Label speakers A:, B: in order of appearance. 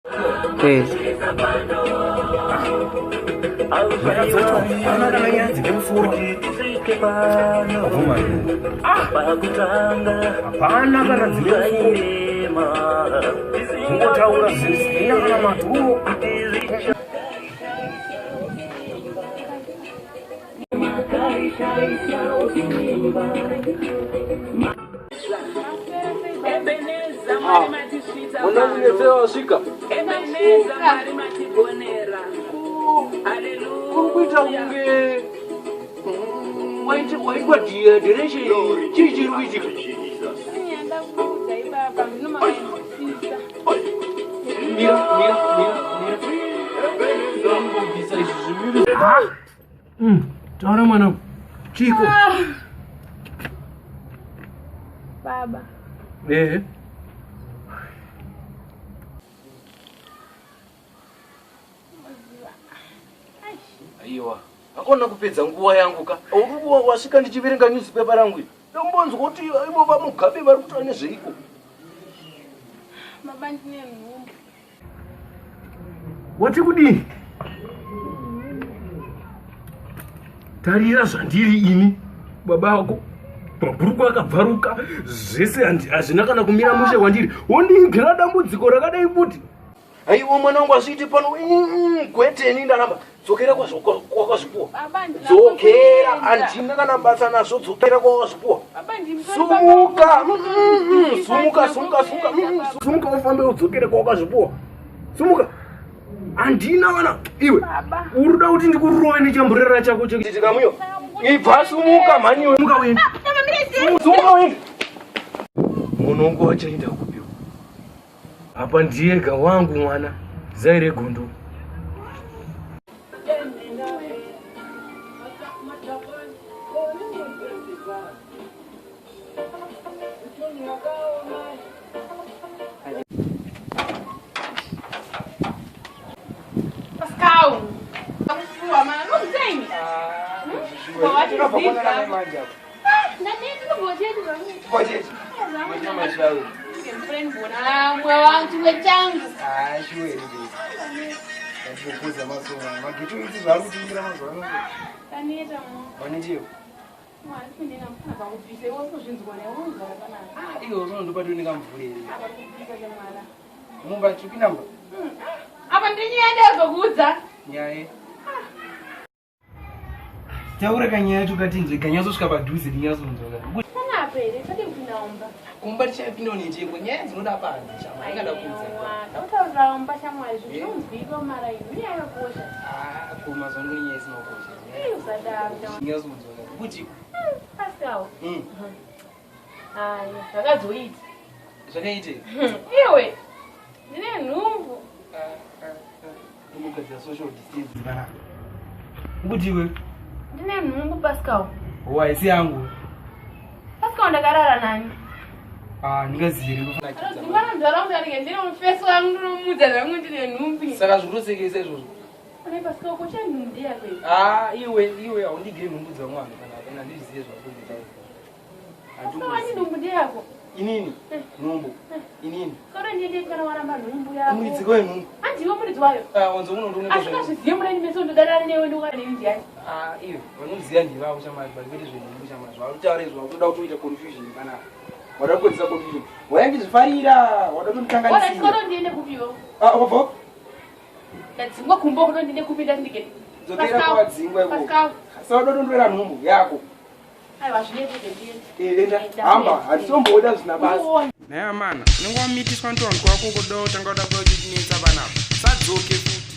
A: Hapana kana dzine kungotaura zvisina kana maturo.
B: Mwana wasvika. Uri kuita kunge waitwa dehydration. Chii chiri kuitika? Mira, mira, mira, mira. Ndambobvisa izvi zvimiri. Taura mwanangu. Chiko.
C: Baba.
B: Ehe. Aiwa, hakona kupedza nguva yangu ka. Uri wasvika ndichiverenga newspaper rangu iri. Ndombonzwa kuti ivo vaMugabe vari kutaura nezveiko.
C: Baba ndine nhumbu.
B: Wati kudii? Tarira zvandiri ini baba vako mabhuruku akabvaruka zvese hazvina kana kumira mushe kwandiri wondiigira dambudziko rakadai futi aiwa mwana wangu azviite pano kwete ini ndaramba dzokera kwakazvipuwa dzokera handina kana basa nazvo dzokera kwakazvipuwa sumuka sumuka sumuka sumuka sumuka ufambe udzokere kwawakazvipuwa sumuka handina kana iwe uri kuda kuti ndikurove nechamburera chako chekutikamuyo ibva sumuka mhani iwe muka uende sumuka uende munongo wachaenda kupiwa apa ndiyega wangu mwana zai regondo
C: Pascal. Akufuwa mana nozeni. Mwe wangu chimwe changu.
D: Mumba chipinamba.
C: Apa ndinyaya ndazokuudza.
D: Nyaya. Taura kanyaya yacho katinzwe kanyatsosvika padhuze tinyatsonzwa.
C: Panapa here tadi kupinda mumba.
D: Kumba tichapinda unecheko nyaya dzinoda panze chama ingada kuudza.
C: Tautaurira mumba shamwari zvinhu zvinonzwika mumara ino inyaya yakosha.
D: Ah, ko mazuva ano nyaya isina kukosha.
C: Usadaro.
D: Tinyatsonzwa kuti.
C: Pascal. Aya, zvakazoita.
D: Zvakaite?
C: Iwe. Ndine nhumbu.
D: Ndinogadzira social distance panapa. Ukuti iwe?
C: Ndine nhumbu Pascal.
D: Oh, haisi yangu.
C: Pascal ndakarara nani?
D: Ah, ndingazive.
C: Dzimwana ndaraunda ndike ndine mufeso wangu ndinomudza zvangu ndine nhumbu.
D: Saka zvikutosekesa izvozvo.
C: Une Pascal kocha nhumbu ndeyako iyi.
D: Ah, iwe iwe haundigire nhumbu dzamwana kana kana ndizvizive zvakuita.
C: Pascal nhumbu ndeyako.
D: Inini? Nhumbu. Inini.
C: Soro ndiende kana waramba nhumbu yako.
D: Muridzi wenhumbu.
C: Andiwe muridzi wayo.
D: Ah, wanzo unondoona
C: Asi kazviziye mureni meso ndodanana newe ndokana neni ndiyani.
D: Ah, iwe vanoziva ndivavo shamwari but kwete zvenhumbu shamwari. Zvauri izvo wakutoda kutoita confusion panapa. Wada kukonzesa confusion. Waingizvifarira, wada kutondikanganisira.
C: Ora soro ndiende kupiwo.
D: Ah, wabva?
C: Ndadzingwa kumba kuno ndiende kupi ndati ndigende.
D: Dzokera kwawadzingwa ikoko.
C: Pascal.
D: Saka wada kutondorera nhumbu yako.
C: Aiwa zvinete ndiende.
D: Enda, hamba, hatisomboda zvisina basa.
E: Naye amana, unenge wamitiswa ntongo wako kuda kutanga kuda kutinetsa panapa. Sadzoke futi.